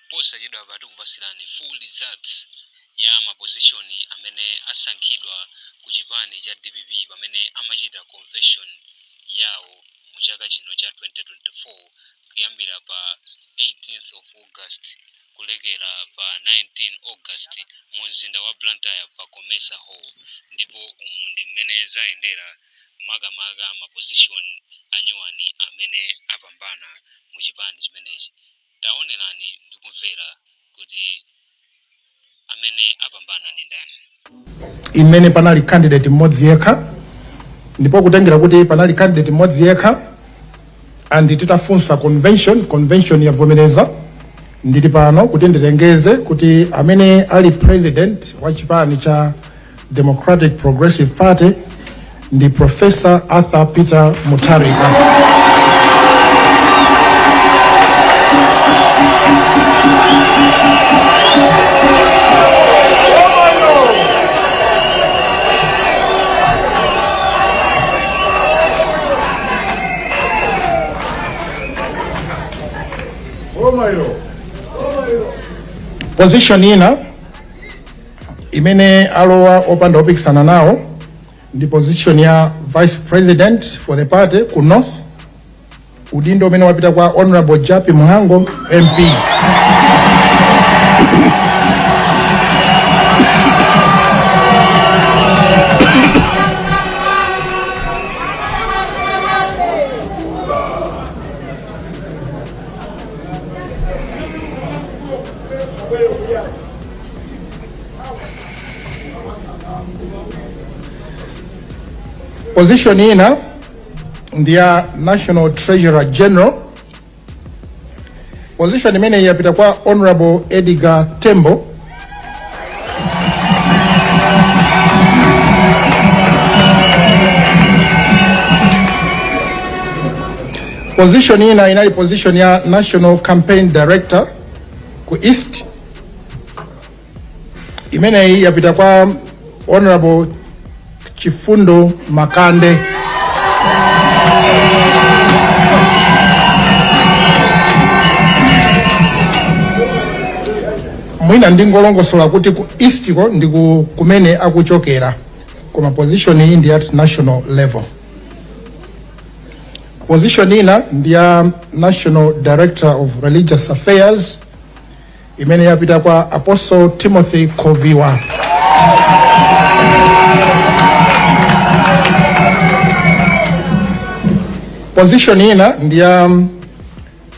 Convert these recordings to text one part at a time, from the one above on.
Posachedwapa tikupatsirani full results ya ma position amene asankhidwa ku chipani cha dpp pamene amachita convention yawo mu chaka chino cha 2024 kuyambira pa 18th of August kulekera pa 19 August mu mzinda wa Blantyre pa Comesa Hall ndipo umu ndi mmene zayendera makamaka ma position anyuwani amene apambana mu chipani chimenechi. Taonerani ndi kumvera kuti amene apambana ndi ndani. Imene panali candidate mmodzi yekha, ndipo kutengera kuti panali candidate mmodzi yekha and titafunsa convention, convention yavomereza, ndili pano kuti ndilengeze kuti amene ali president wa chipani cha Democratic Progressive Party ndi Professor Arthur Peter Mutharika. Position ina imene alowa opanda opikisana nawo ndi position ya vice president for the party ku north, udindo umene wapita kwa Honorable Jappie Mhango MP. Position ina ndi ya National Treasurer General. Position imeneyi yapita kwa Honorable Edgar Tembo. Position ina inali position ya National Campaign Director ku East. Imeneyi yapita kwa Honorable Chifundo Makande. Mwina ndingolongosola kuti ku East ko ndi kumene akuchokera, koma position iyi ndi at national level. Position ina ndi ya National Director of Religious Affairs imene yapita kwa Apostle Timothy Khoviwa. Position ina ndi ya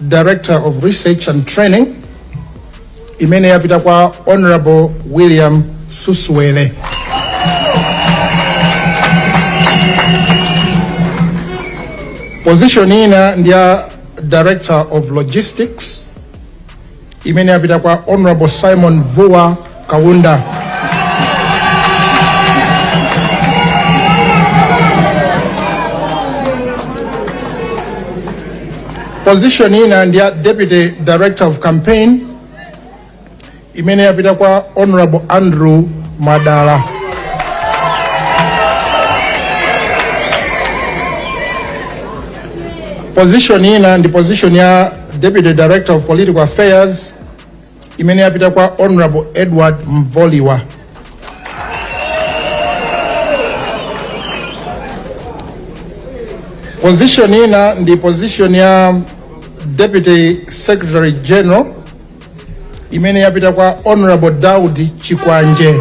Director of Research and Training imene yapita kwa Honorable William Susuwele. Position ina ndi ya Director of Logistics imene yapita kwa Honorable Simon Vuwa Kaunda. Position ina ndi ya Deputy Director of Campaign imene yapita kwa Honorable Andrew Madala. Position ina ndi position ya Deputy Director of Political Affairs imene yapita kwa Honorable Edward Mvoliwa. Position ina ndi position ya Deputy Secretary General imene yapita kwa Honorable Daudi Chikwanje.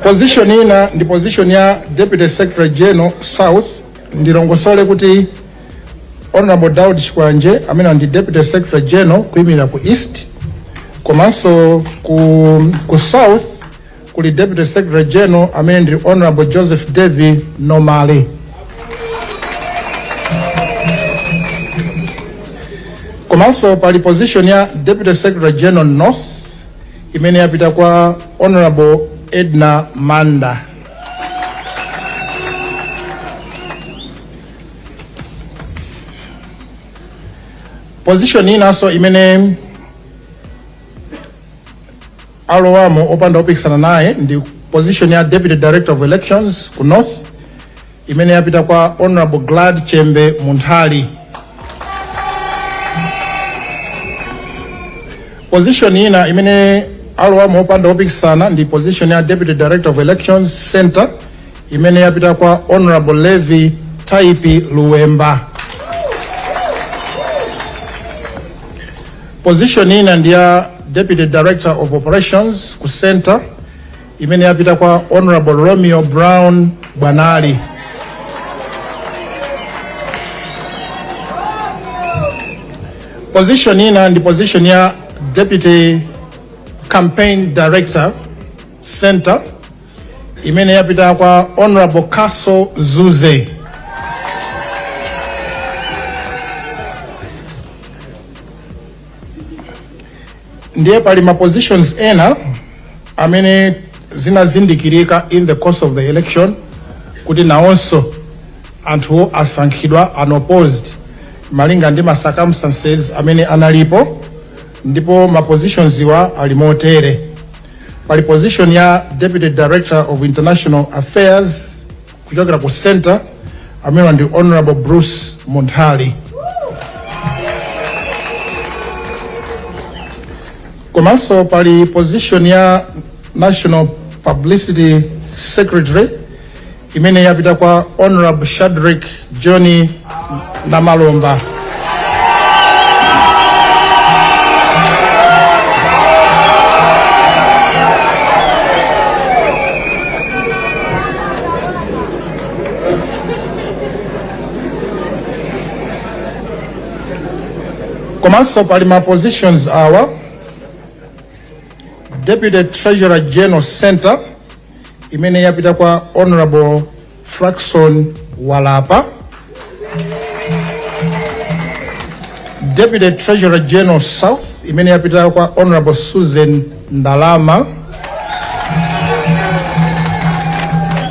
Position ina ndi position ya Deputy Secretary General South. Ndilongosole kuti Honorable Daudi Chikwanje amene ndi Deputy Secretary General kuyimirira ku East, komanso ku South kuli Deputy Secretary General amene ndi Honorable Joseph Davy Nomale. Komanso pali position ya Deputy Secretary General North imene yapita kwa Honorable Edna Manda. Position inanso imene alowamo opanda opikisana naye ndi position ya Deputy Director of Elections ku North imene yapita kwa Honorable Glad Chembe Munthali. Position ina imene alowa mopanda opikisana ndi position ya Deputy Director of Elections Center, imene yapita kwa Honorable Levi Taipi Luwemba. Position ina ndi ya Deputy Director of Operations ku Center, imene yapita kwa Honorable Romeo Brown Bwanali. Position ina ndi position ya Deputy Campaign Director Center, imene yapita kwa Honorable Kaso Zuze. Ndiye pali ma positions ena amene zinazindikirika in the course of the election kuti nawonso anthu asankhidwa unopposed malinga ndi ma circumstances amene analipo, ndipo ma positions iwa ali motere. Pali position ya Deputy Director of International Affairs kuchokera ku center, amene ndi Honorable Bruce Munthali. Komanso pali position ya National Publicity Secretary, imene yapita kwa Honorable Shadrick Johnny Namalomba. Komanso pali ma positions awa: Deputy Treasurer General Center, imene yapita kwa Honorable Frackson Walapa. Deputy Treasurer General South, imene yapita kwa Honorable Susan Ndalama.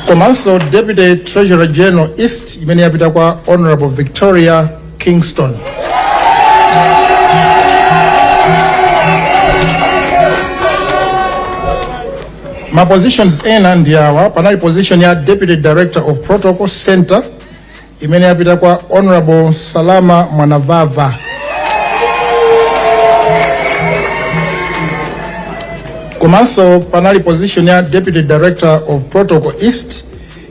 Komanso Deputy Treasurer General East, imene yapita kwa Honorable Victoria Kingston. Ma positions ena ndi awa: panali position ya Deputy Director of Protocol Center, imene yapita kwa Honorable Salama Mwanavava. Komanso panali position ya Deputy Director of Protocol East,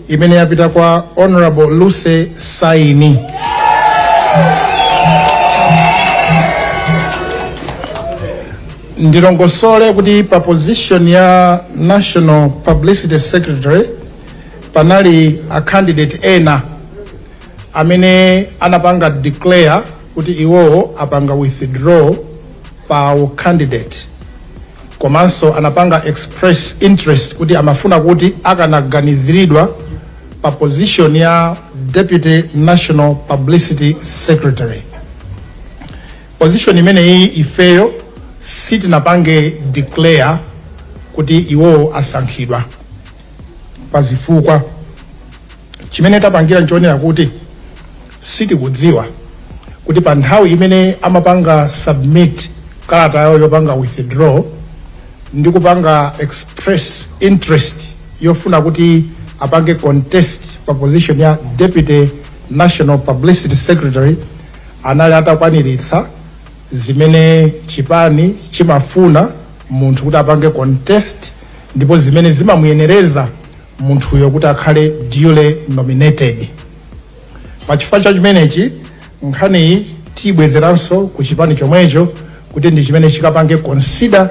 imene yapita kwa Honorable Luce Saini. Ndilongosole kuti pa position ya National Publicity Secretary panali a candidate ena amene anapanga declare kuti iwowo apanga withdraw pa candidate, komanso anapanga express interest kuti amafuna kuti akanaganiziridwa pa position ya Deputy National Publicity Secretary. Position imeneyi ifeyo sitinapange declare kuti iwowo asankhidwa pazifukwa. Chimene tapangira nchionera kuti sitikudziwa kuti pa nthawi imene amapanga submit kalata yawo yopanga withdraw ndi kupanga express interest yofuna kuti apange contest pa position ya Deputy National Publicity Secretary, anali atakwaniritsa zimene chipani chimafuna munthu kuti apange contest, ndipo zimene zimamuyenereza munthuyo kuti akhale duly nominated. Pachifukwa cha chimenechi, nkhaniyi tiyibwezeranso ku chipani chomwecho kuti ndi chimene chikapange consider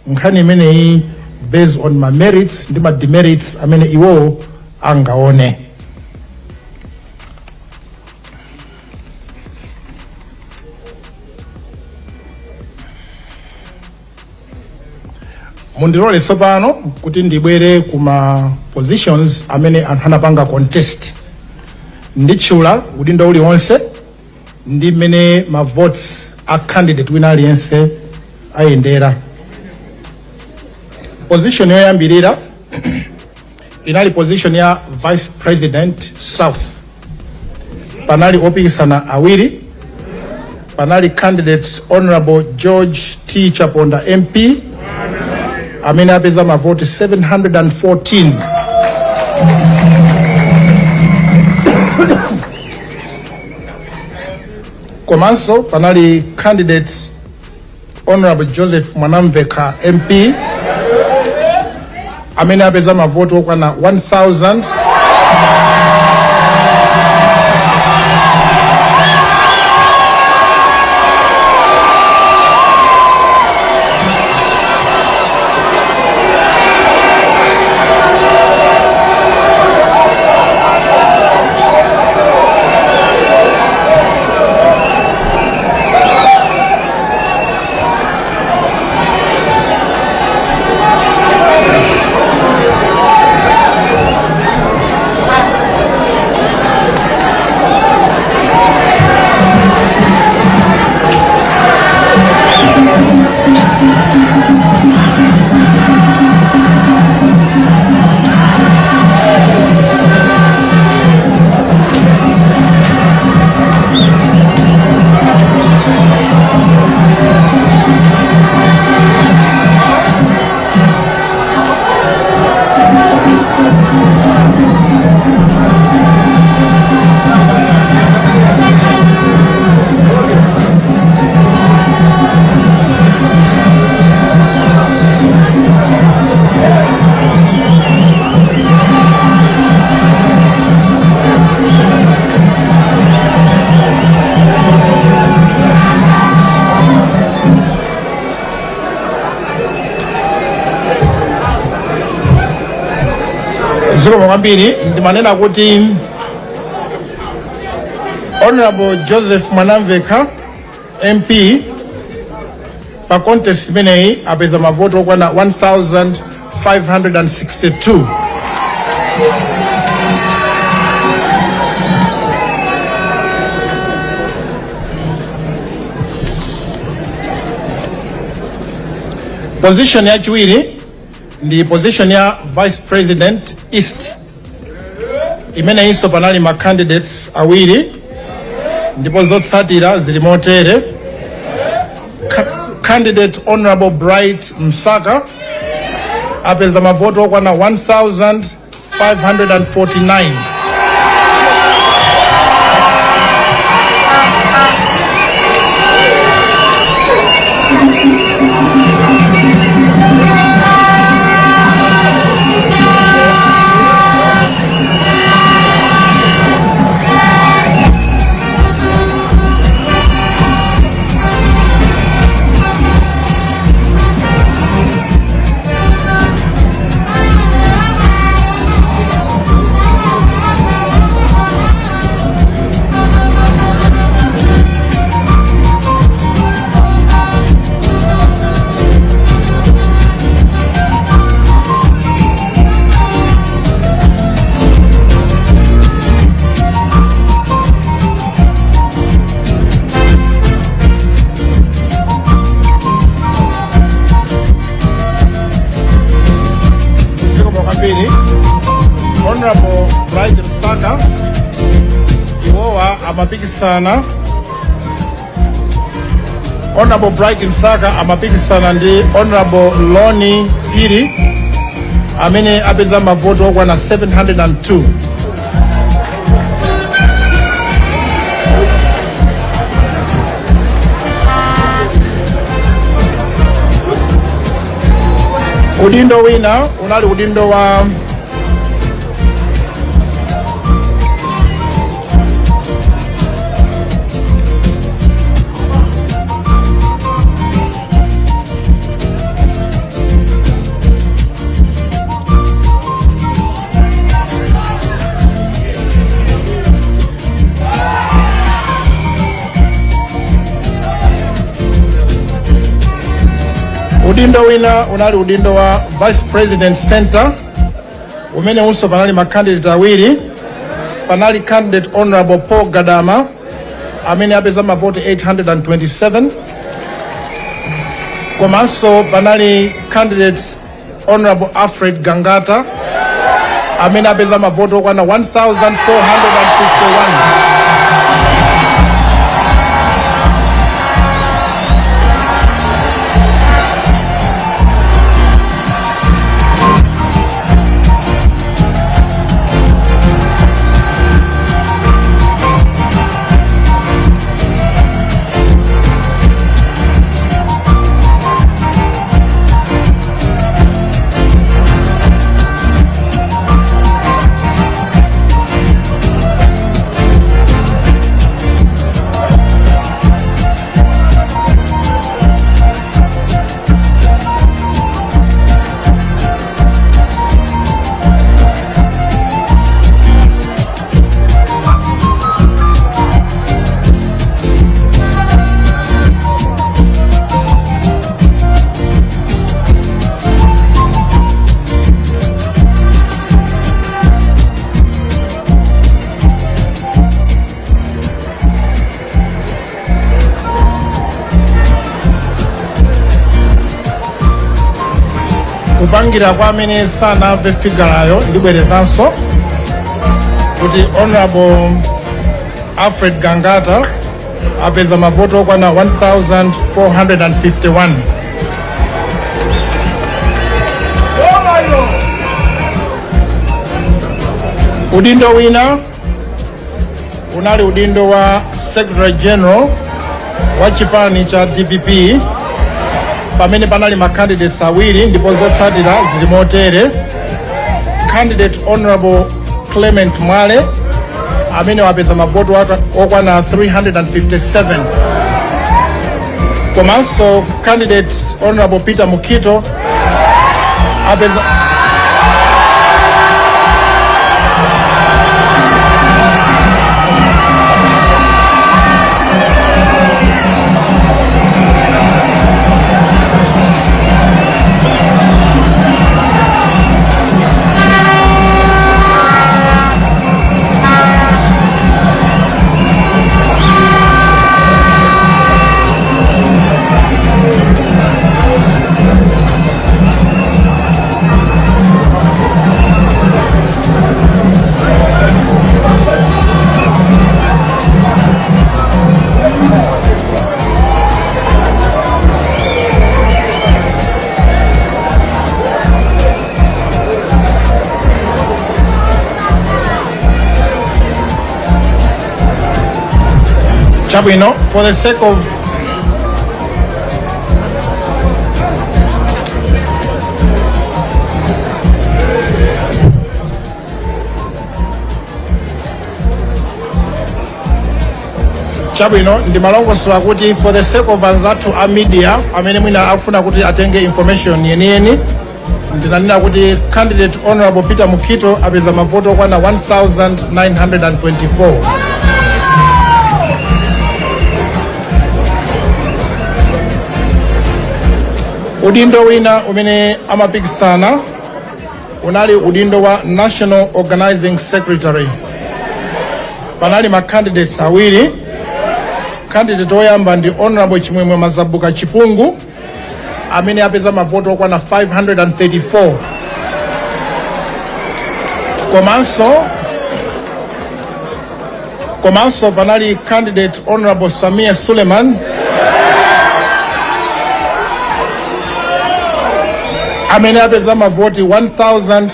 nkhani imeneyi based on ma merits ndi ma demerits amene iwowo angaone. Mundilole tsopano kuti ndibwere kuma positions amene anthu anapanga contest. Nditchula udindo uliwonse ndi mmene ma votes a candidate wina aliyense ayendera. Position yoyambirira inali position ya Vice President South. Panali opikisana awiri. Panali candidate Honorable George T Chaponda MP, amene apeza mavoti 714. Komanso panali candidate Honorable Joseph Mwanamveka MP amene apeza mavoti okwana 1000. Zikomo kwambiri. Ndimanena kuti Honorable Joseph Mwanamveka MP pa contest imeneyi apeza mavoti okwana 1562. Position yachiwiri ndi position ya Vice President East, imeneyinso panali ma candidates awiri, ndipo zotsatira zili motere: Candidate Honorable Bright Msaka apeza mavoti okwana 1549. Zikomo kwambiri. Honorable Bright Msaka iwowa amapikisana, Honorable Bright Msaka amapikisana ndi Honorable Loni Phiri amene apeza mavoti okwana 702. Udindo wina unali udindo wa udindo wina unali udindo wa Vice President Center, umene unso panali ma candidate awiri. Panali candidate Honorable Paul Gadama amene apeza mavoti 827, komanso panali candidate Honorable Alfred Gangata amene apeza mavoti okwana 1451. Kupangira kwa amene sanamve figure yo, ndibwerezanso kuti Honorable Alfred Gangata apeza mavoti okwana 1451. Udindo wina unali udindo wa Secretary General wa chipani cha DPP, pamene panali ma candidates awiri, ndipo zotsatira zili motere: candidate Honorable Clement Mwale amene wapeza mavoti okwana 357, komanso candidate Honorable Peter Mukhito apeza Chabwino, for the sake of chabwino, ndimalongosola kuti for the sake of anzathu a media amene mwina akufuna kuti atenge information yeniyeni, ndinanena kuti candidate Honorable Peter Mukhito apeza mavoto okwana 1924. Udindo wina umene amapikisana unali udindo wa National Organizing Secretary. Panali ma candidates awiri. Candidate oyamba ndi Honorable Chimwemwe Mazabuka Chipungu amene apeza mavoto okwana 534, komanso panali candidate Honorable Samia Suleiman amene apeza mavoti 1000.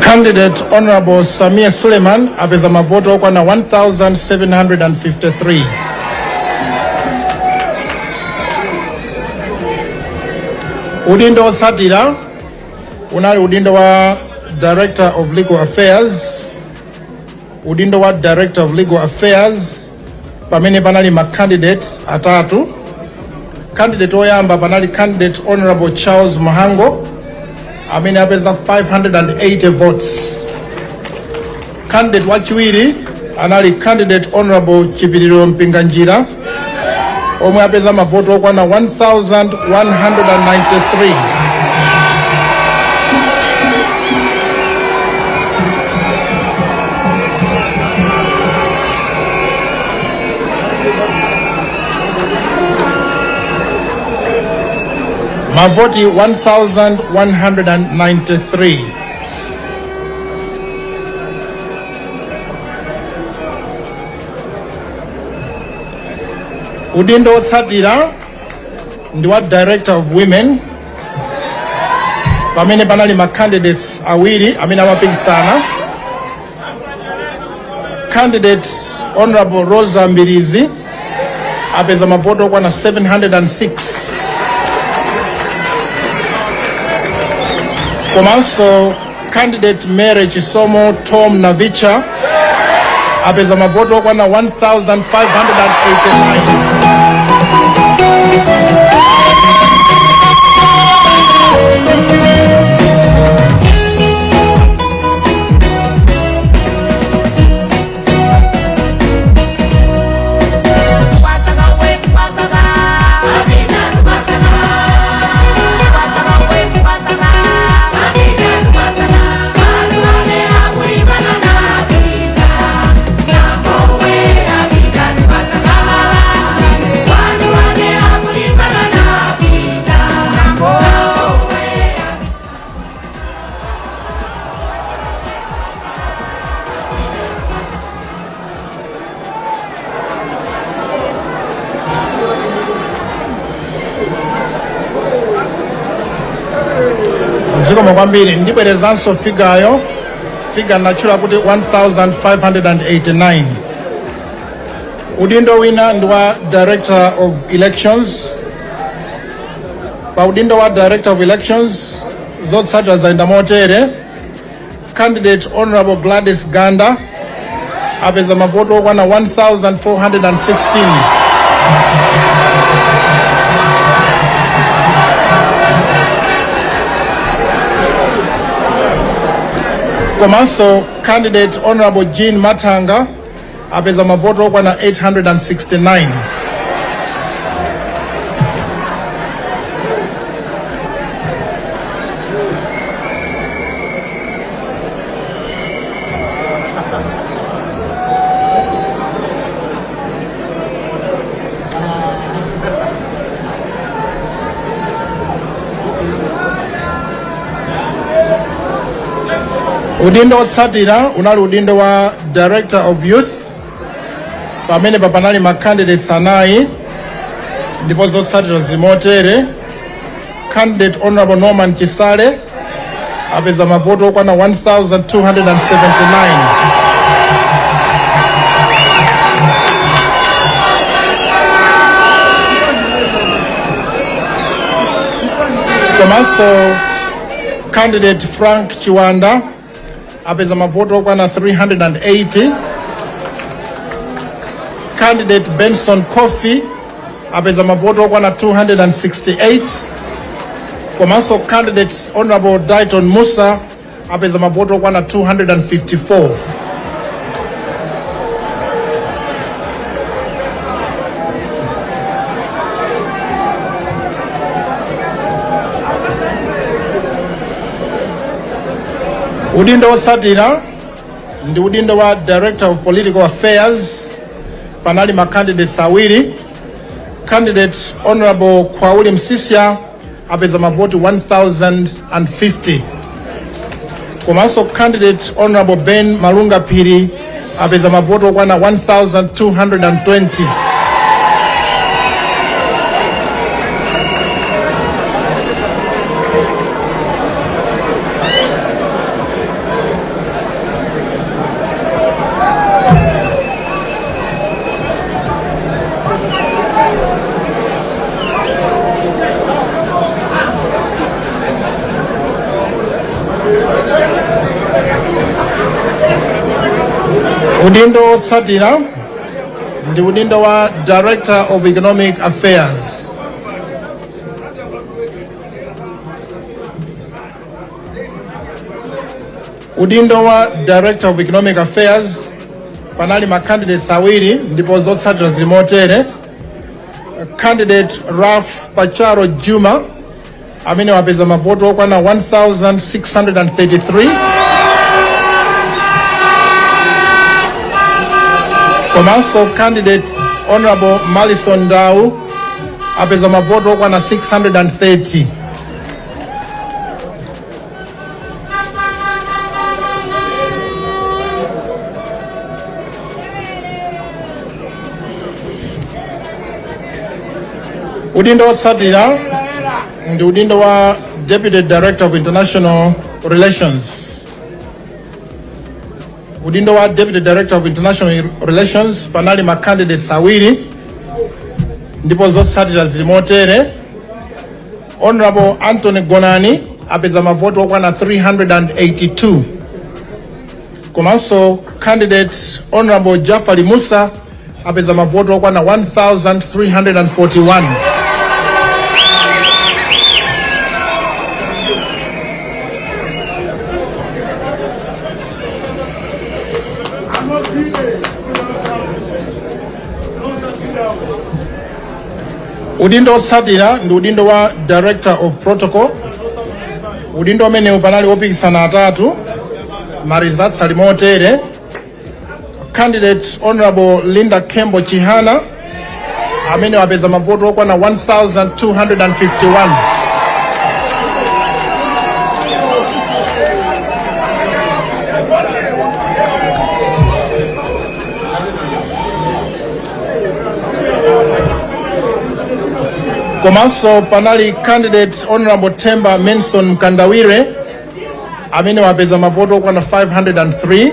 Candidate Honorable Samia Suleiman apeza mavoto okwana 1753. Udindo otsatira unali udindo wa Director of Legal Affairs. Udindo wa Director of Legal Affairs, pamene panali ma candidates atatu. Candidate oyamba panali candidate Honorable Charles Mhango amene apeza 580 votes. Candidate wachiwiri anali candidate Honorable Chipiliro Mpinganjira omwe apeza mavoto okwana 1193. Mavoti 1193. Udindo wotsatira ndi wa Director of Women, pamene panali ma candidates awiri amene amapikisana. Candidate Honorable Rosa Mbirizi apeza mavoto okwana 706, komanso candidate Mary Chisomo Tom Navicha apeza mavoto okwana 1589. Zikomo kwambiri. Ndibwerezanso figure yo. Figure natchula kuti 1589. Udindo wina ndi wa Director of Elections. Pa udindo wa Director of Elections, zotsatira zayenda motere: candidate Honorable Gladys Ganda apeza mavoto okwana 1416, komanso candidate Honorable Jean Matanga apeza mavoto okwana 869. Udindo wotsatira unali udindo wa Director of Youth, pamene papanali ma candidates anayi, ndipo zotsatira zimotere: candidate Honorable Norman Chisale apeza mavoto okwana 1279, komanso candidate Frank Chiwanda apeza mavoto okwana 380, candidate Benson Coffey apeza mavoto okwana 268, komanso candidate Honorable Dayton Musa apeza mavoto okwana 254. Udindo wotsatira ndi udindo wa Director of Political Affairs. Panali ma candidates awiri. Candidate Honorable Kwauli Msisya apeza mavoti 1050, komanso candidate Honorable Ben Malunga Phiri apeza mavoti okwana 1220. Udindo wotsatira ndi udindo wa Director of Economic Affairs. Udindo wa Director of Economic Affairs panali ma candidates awiri, ndipo zotsatira zimotere: candidate Ralph Pacharo Juma amene wapeza mavoto okwana 1633, komanso candidate Honorable Malison Ndau apeza mavoto okwana 630. Udindo wotsatira ndi udindo wa Deputy Director of International Relations. Udindo wa Deputy Director of International Relations, panali ma candidates awiri, ndipo zotsatira zili motere: Honorable Anthony Gonani apeza mavoti okwana 382, komanso candidate Honorable Jafari Musa apeza mavoti okwana 1341. Udindo otsatira ndi udindo wa Director of Protocol. Udindo umenewu panali opikisana atatu. Ma results ali motere: candidate Honorable Linda Kembo Chihana amene wapeza mavoti okwana 1251. Komanso panali candidate Honorable Temba Manson Mkandawire amene wapeza mavoti okwana 503.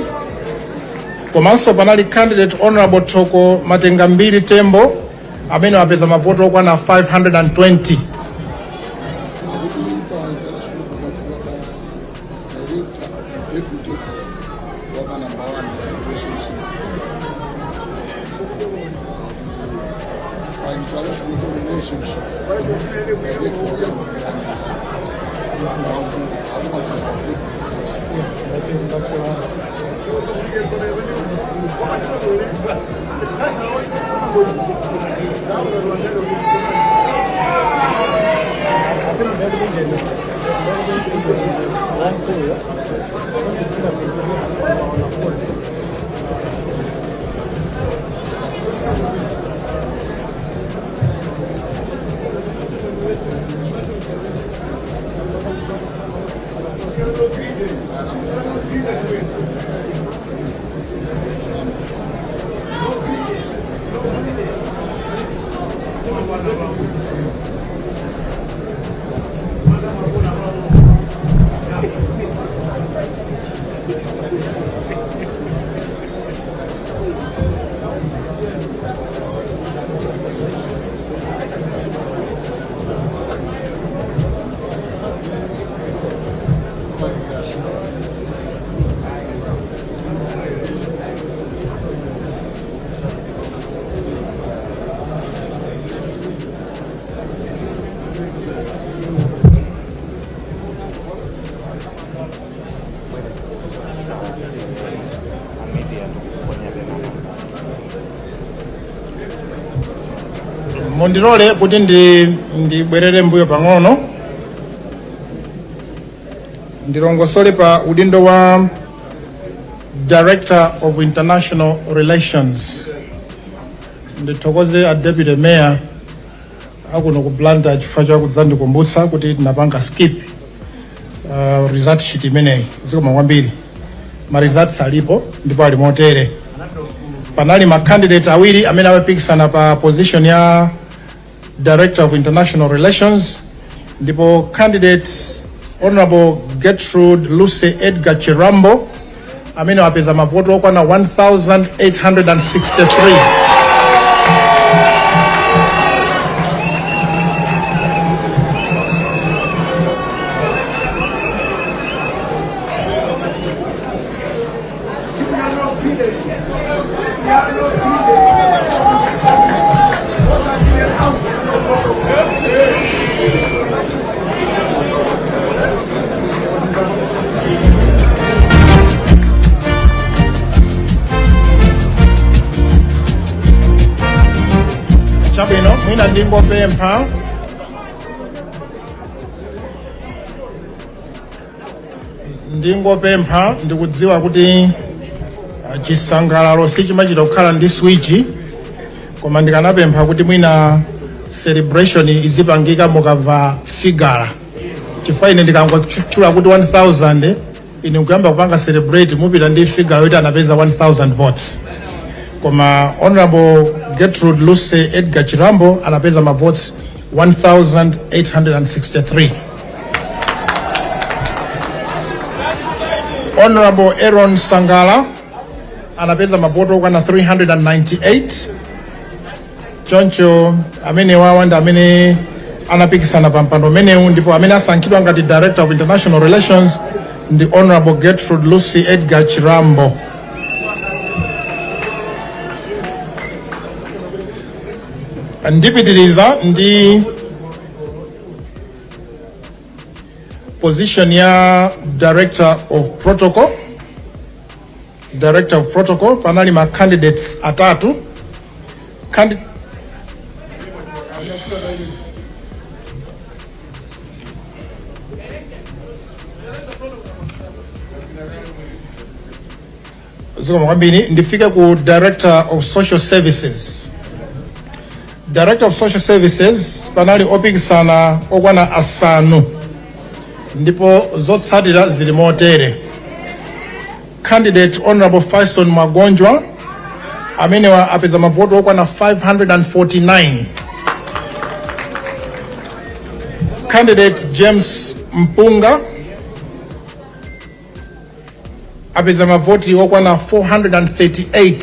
Komanso panali candidate Honorable Thoko Matengambiri Tembo amene wapeza mavoti okwana 520. Director, deputy waba number one relationship by international relationship director. Mundilole kuti ndibwerere mbuyo pang'ono, ndilongosole pa udindo wa Director of International Relations. Ndithokoze a Deputy Mayor akuno ku Blantyre chifukwa chakudzandikumbutsa kuti tinapanga skip result sheet imeneyi. Zikoma kwambiri. Ma results alipo ndipo ali motere: panali ma candidate awiri amene amapikisana pa position ya Director of International Relations, ndipo candidate Honorable Gertrude Lucy Edgar Chirambo amene wapeza mavoto okwana 1863. Chabwino, mwina ndingopempha, ndikudziwa kuti chisangalalo sichimachita kukhala ndi switch, koma ndikanapempha kuti mwina celebration izipangika mukamva figure, chifukwa ine ndikangotchula kuti 1000, ine nkuyamba kupanga celebrate, mupita ndi figure yoti anapeza 1000 votes. Koma Honorable Gertrude Lucy Edgar Chirambo anapeza ma votes 1863. Honorable Aaron Sangala anapeza mavoti okwana 398. Choncho amene wawa ndi amene anapikisana pa mpando umenewu, ndipo amene asankhidwa ngati Director of International Relations ndi Honorable Gertrude Lucy Edgar Chirambo. Ndipitiriza ndi position ya Director of Protocol. Director of Protocol, panali ma candidates atatu. Zikomo kwambiri. Ndifike ku Director of Social Services. Director of Social Services, panali opikisana okwana asanu, ndipo zotsatira zili motere: candidate Honorable Faison Magonjwa amenewa apeza mavoto okwana 549, candidate James Mpunga apeza mavoti okwana 438,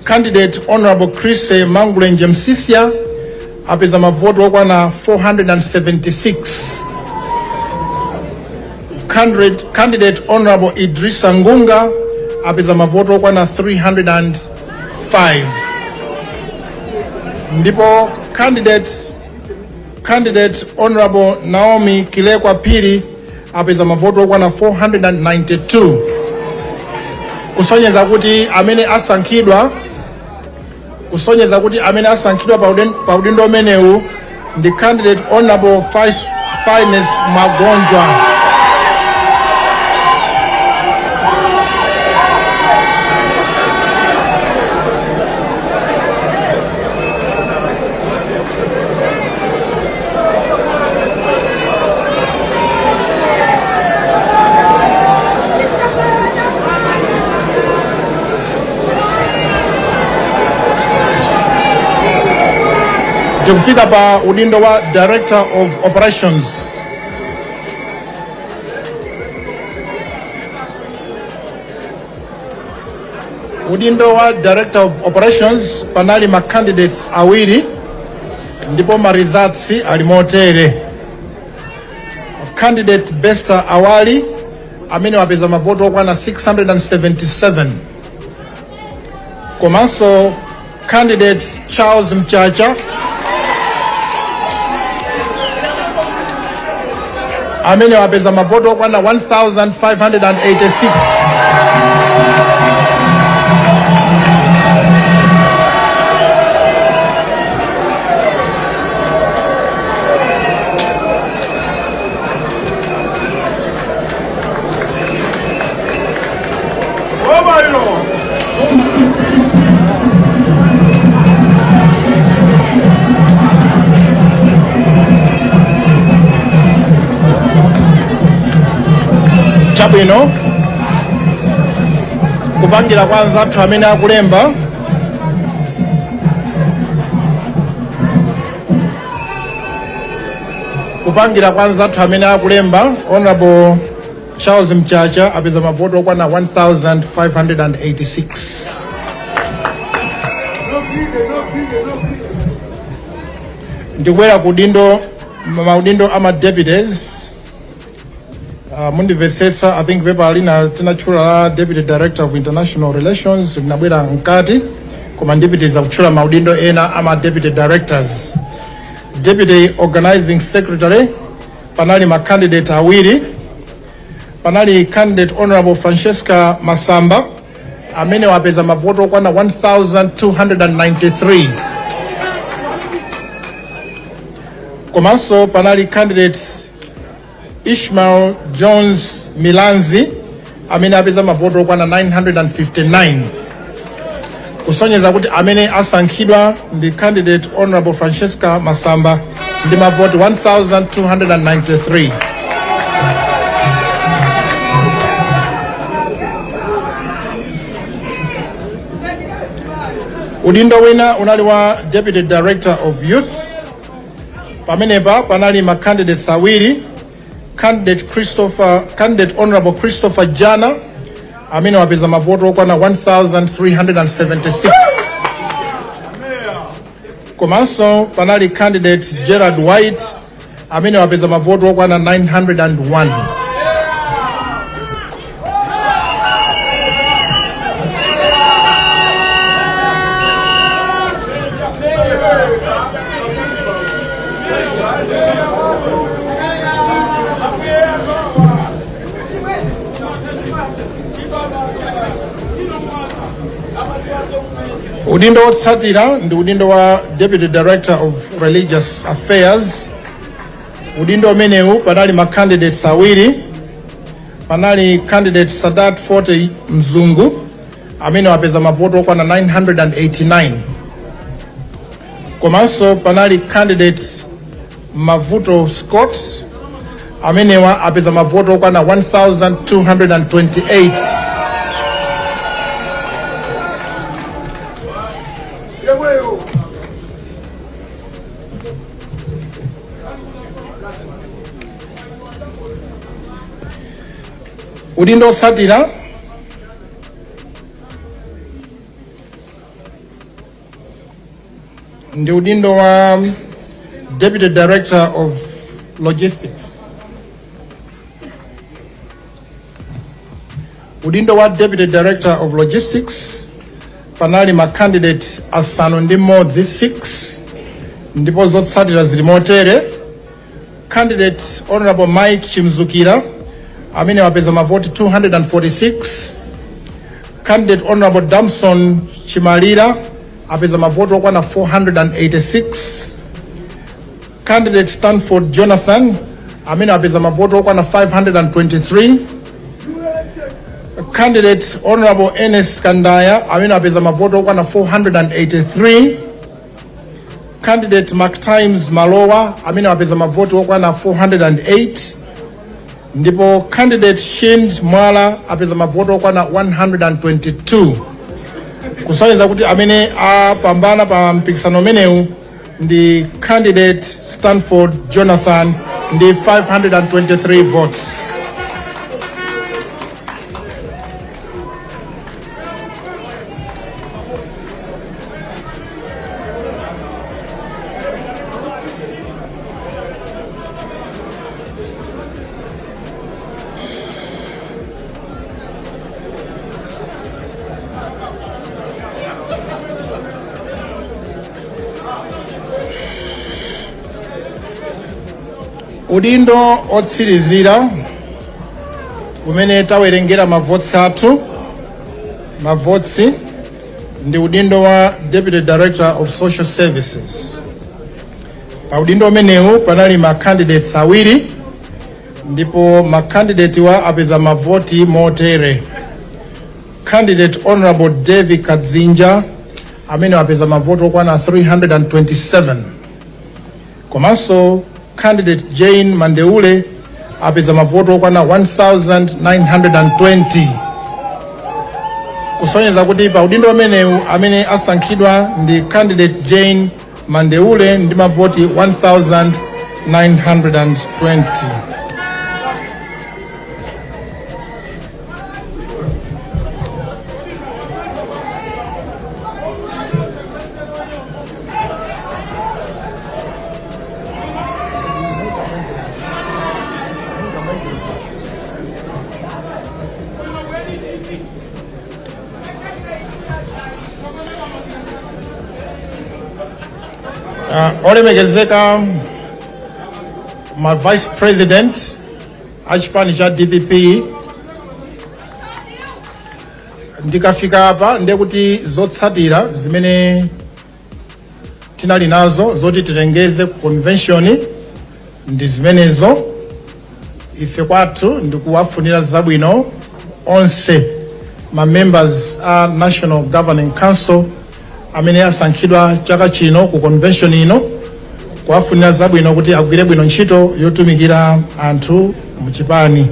candidate Honorable Chris Mangulenje Msisia apeza mavoti okwana 476, candidate Honorable Idrisa Ngunga apeza mavoto okwana 305, ndipo candidate Honorable Naomi Kilekwa Phiri apeza mavoto okwana 492, kusonyeza kuti amene asankhidwa pa udindo umenewu ndi candidate Honorable Finance Magonjwa. Tikufika pa udindo wa Director of Operations. Udindo wa Director of Operations, panali ma candidates awiri, ndipo ma results ali motere: candidate Bester Awali amene wapeza mavoto okwana 677, komanso candidate Charles Mchacha amene wapeza mavoto okwana 1586. Chabwino, kupangira kwa anzathu amene akulemba, kupangira kwa anzathu amene akulemba, Honorable Charles Mchacha apeza mavoto okwana 1586. Ndikuwera kudindo maudindo ama deputies. Mundimvetsetsa, I think pepa lina tinatchula la Deputy Director of International Relations linabwera mkati, koma ndipitiriza kutchula maudindo ena ama deputy directors. Deputy Organizing Secretary, panali ma candidate awiri. Panali candidate Honorable Francesca Masamba amene wapeza mavoto okwana 1293, komanso panali candidates Ishmael Jones Milanzi amene apeza mavoto okwana 959, kusonyeza kuti amene asankhidwa ndi candidate Honorable Francesca Masamba ndi mavoti 1293. Udindo wina unali wa Deputy Director of Youth. Pamenepa panali ma candidates awiri, candidate Honorable Christopher Jana amene wapeza mavoto okwana 1376, komanso panali candidate Gerard White amene wapeza mavoto okwana 901. Udindo wotsatira ndi udindo wa Deputy Director of Religious Affairs. Udindo umenewu panali ma candidates awiri. Panali candidate Sadat Forte Mzungu amene wapeza mavoto okwana 989, komanso panali candidate Mavuto Scott amenewa apeza mavoto okwana 1228. Udindo otsatira ndi udindo wa Deputy Director of Logistics. Udindo wa Deputy Director of Logistics panali ma candidate 6, 6, ndipo zotsatira zili motere: candidate Honorable Mike Chimzukira amene wapeza mavoti 246, candidate Honorable Damson Chimalira apeza mavoti okwana 486, candidate Stanford Jonathan amene apeza mavoti okwana 523, candidate Honorable Enes Kandaya amene apeza mavoti okwana 483, candidate Mark Times Malowa amene apeza mavoti okwana 408, ndipo candidate Shind Mwala apeza mavoti okwana 122, kusonyeza kuti amene apambana pa mpikisano umenewu ndi candidate Stanford Jonathan ndi 523 votes. Udindo otsirizira umene tawerengera mavotsi athu, mavotsi, ndi udindo wa Deputy Director of Social Services. Pa udindo umenewu panali ma candidates awiri, ndipo ma candidate wa apeza mavoti motere: candidate Honorable David Kadzinja amene apeza mavoti okwana 327, komanso candidate Jane Mandeule apeza mavoti okwana 1920, kusonyeza kuti pa udindo umenewu amene asankhidwa ndi candidate Jane Mandeule ndi mavoti 1920. Olemekezeka ma vice president a chipani cha DPP, ndikafika apa ndiye kuti zotsatira zimene tinali nazo zoti tilengeze ku convention ndi zimenezo. Ife kwathu ndikuwafunira zabwino onse ma members a National Governing Council amene asankhidwa chaka chino ku convention ino, kuwafunira zabwino kuti agwire bwino ntchito yotumikira anthu muchipani.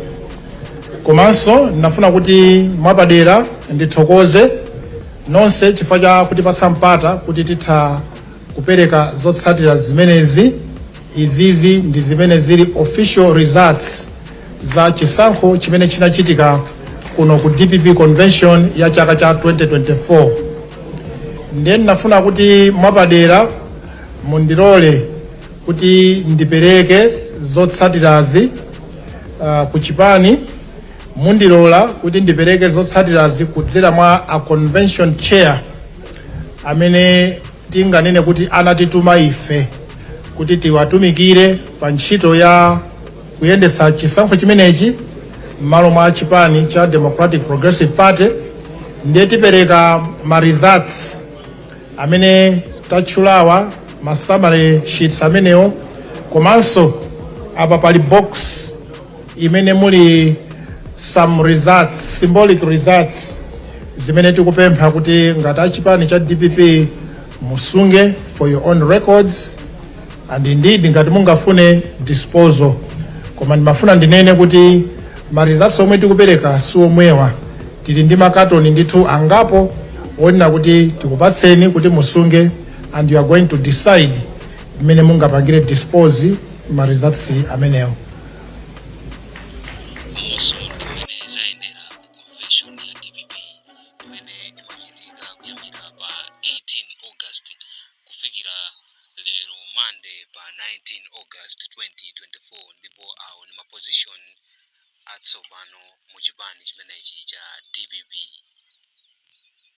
Komanso ndinafuna kuti mwapadera ndithokoze Nonse chifukwa cha kutipatsa mpata kuti titha kupereka zotsatira zimenezi. Izizi ndi zimene zili official results za chisankho chimene chinachitika kuno ku DPP convention ya chaka cha 2024. Ndiye ndinafuna kuti mwapadera mundilole kuti ndipereke zotsatirazi ku chipani. Mundilola kuti ndipereke zotsatirazi kudzera mwa a convention chair amene tinganene kuti anatituma ife kuti tiwatumikire pa ntchito ya kuyendetsa chisankho chimenechi m'malo mwa chipani cha Democratic Progressive Party. Ndiye tipereka ma results amene tatchulawa, ma summary sheets amenewo, komanso apa pali box imene muli some results, symbolic results, zimene tikupempha kuti ngati achipani cha DPP musunge for your own records and indeed ngati mungafune disposal. Koma ndimafuna ndinene kuti ma results omwe tikupereka si omwewa. Tili ndi makatoni ndithu angapo onena kuti tikupatseni kuti musunge and you are going to decide mmene mungapangire dispose ma results amenewo. Umonso ndi mmene zayendera ku convention ya DPP imene imachitika kuyambira pa 18 August kufikira lero Monday pa 19 August 2024, ndipo awo ni ma position atsopano mu chipani chimenechi cha DPP.